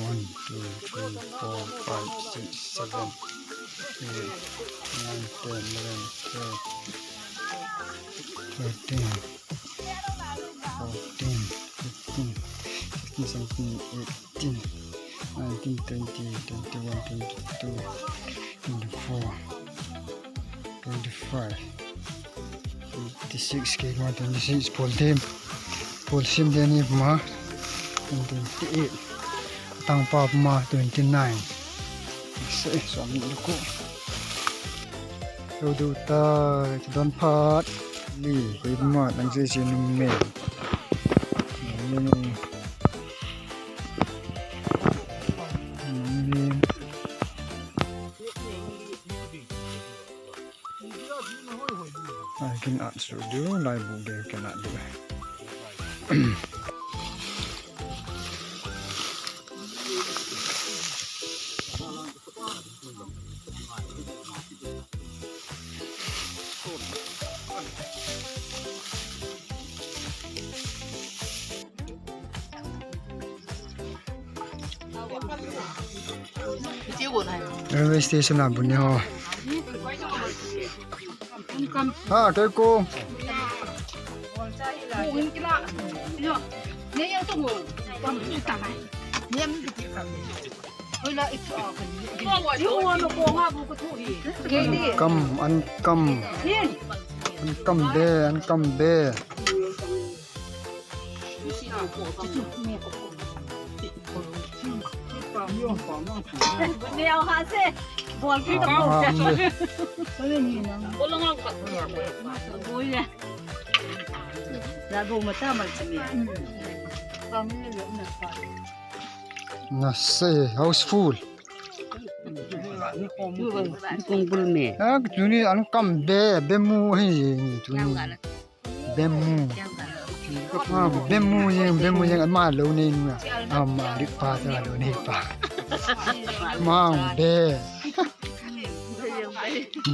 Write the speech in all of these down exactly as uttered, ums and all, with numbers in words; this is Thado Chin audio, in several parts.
One, two, three, four, five, six, seven, eight, nine, ten, eleven, twelve, thirteen, fourteen, fifteen, sixteen, seventeen, eighteen, nineteen, twenty, twenty-one, twenty-two, twenty-four, twenty-five, twenty-six, kei ma twenty-six, pol thim. Pol thim deni ma, twenty-eight. Tang pa ma, twenty-nine. Se, som ni ko. Lo du ta, don phat. Li, kei ma, nang se se num me. Num me. Num me. I can add studio, live book there can add do. Railway station a bu ni ho. Ha, kei ko. Kam, an kam. An kam be, an kam be. Nasa, houseful. Kong bul me. Ah, tuni an kam be, be mu hi ni tuni. Be mu. Ah, be mu jeng, be mu jeng, ama lo nei nu. Ama dik pa ta lo nei pa. Ma be.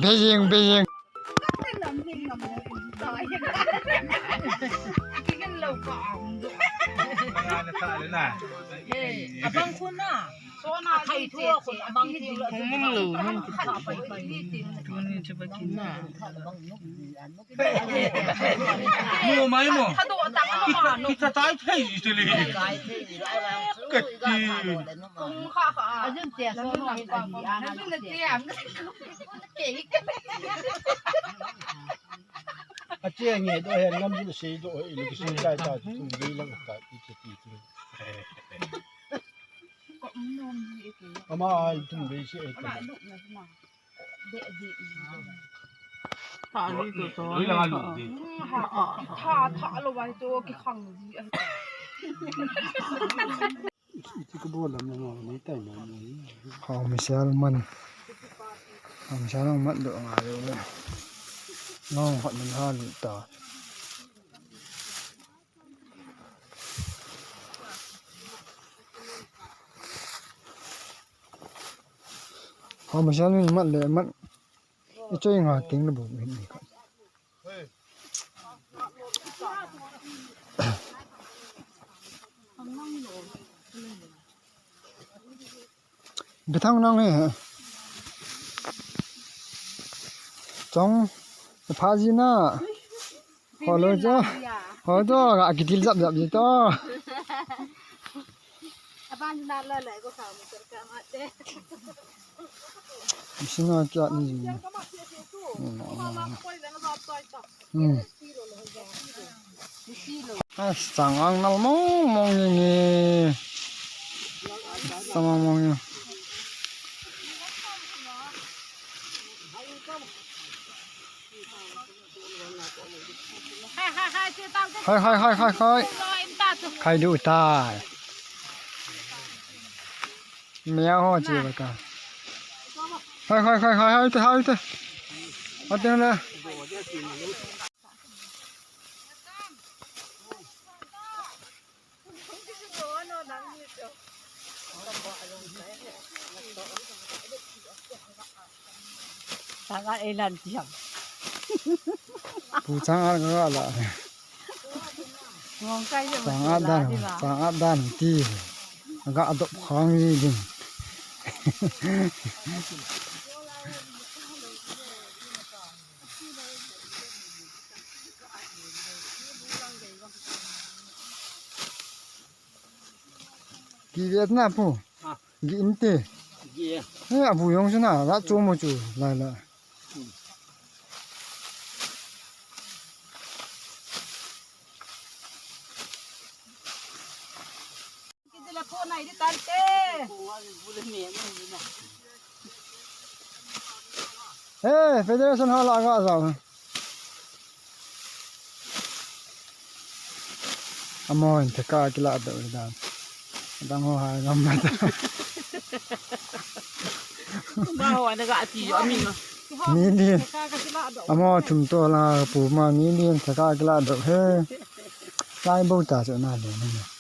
Be jeng, be jeng. Abang khun na. Thai thua khun abang thua. Mu mai mo. Kita tai thei tili. Kati. Ache nge do he ngam ju sei do he ilu sei tai ta tu bi lang ta ti ti ti. Ama ai tum be si e ta. Tha ni to to. Tha, tha lo vai to ki khang ji. Iti ko bol lam na ni tai na ni. Hau misal man. Hau misal man do nga lo le. Ngau khat man ha lu ta. Hau misal ni mat le mat. I choi nga ting le bu min ni ka. Bithang nang he. Chong, pha ji na. Ho lo jo. Ho jo, ga ki dil jap jap ji to. Singa kya ni ji. Hmm. Ai, sang ang nal mong mong ni ni. Sang ang mong ni. Hai, hai, hai, hai, hai. Khai du tai. Mia ho chi ba ka. Hai, hai, hai, hai, hai te, hai te. Hai te le. Sanga ilan tiang. Pu changa ka la. Ngong kai je. Sanga dan, sanga dan ti. Aga adop khang ji ding. Ki vet na pu. Ha. Gi inte. Gi. He, abu jong chu na, la chu mo chu, lai la. He, federation hall a ga jao. Amaho in theka kila doh dan. Adang ho ha ngam mata. Amaho na ga ti jo mi ma. Ni din. Amaho thum to la pu ma ni din theka kila doh he. Lai bo ta chu na le ni.